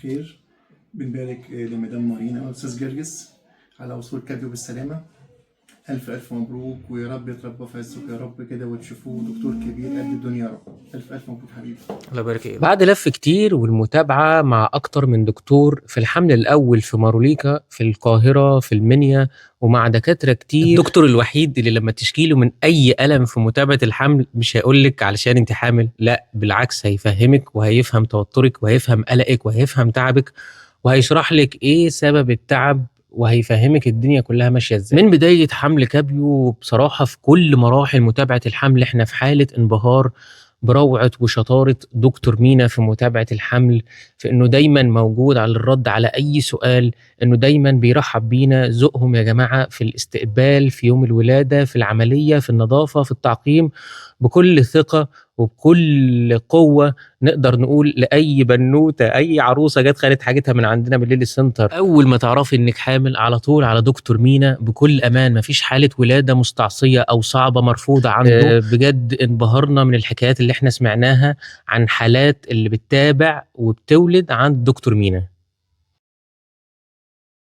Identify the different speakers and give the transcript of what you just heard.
Speaker 1: الخير. بنبارك لمدام مارينا والأستاذ جرجس على وصول كابيو بالسلامة. ألف ألف مبروك، ويا رب يتربى في عزكم يا رب كده وتشوفوه دكتور كبير قد الدنيا يا رب. ألف ألف مبروك حبيبي.
Speaker 2: الله يبارك فيك.
Speaker 3: بعد لف كتير والمتابعة مع أكتر من دكتور في الحمل الأول في ماروليكا في القاهرة في المنيا ومع دكاترة كتير، الدكتور الوحيد اللي لما تشكيله من أي ألم في متابعة الحمل مش هيقولك علشان انت حامل، لا بالعكس هيفهمك وهيفهم توترك وهيفهم قلقك وهيفهم تعبك وهيشرح لك ايه سبب التعب وهيفهمك الدنيا كلها ماشية ازاي. من بداية حمل كابيو بصراحة في كل مراحل متابعه الحمل احنا في حاله انبهار بروعه وشطاره دكتور مينا في متابعه الحمل، في انه دايما موجود على الرد على اي سؤال، انه دايما بيرحب بينا. ذوقهم يا جماعة في الاستقبال، في يوم الولادة، في العملية، في النظافة، في التعقيم، بكل ثقة وبكل قوة نقدر نقول لاي بنوته، اي عروسه جت خدت حاجتها من عندنا من ليلي سنتر، اول ما تعرفي انك حامل على طول على دكتور مينا بكل امان، مفيش حاله ولاده مستعصيه او صعبة مرفوضة عنده. بجد انبهرنا من الحكايات اللي احنا سمعناها عن حالات اللي بتتابع وبتولد عند دكتور مينا.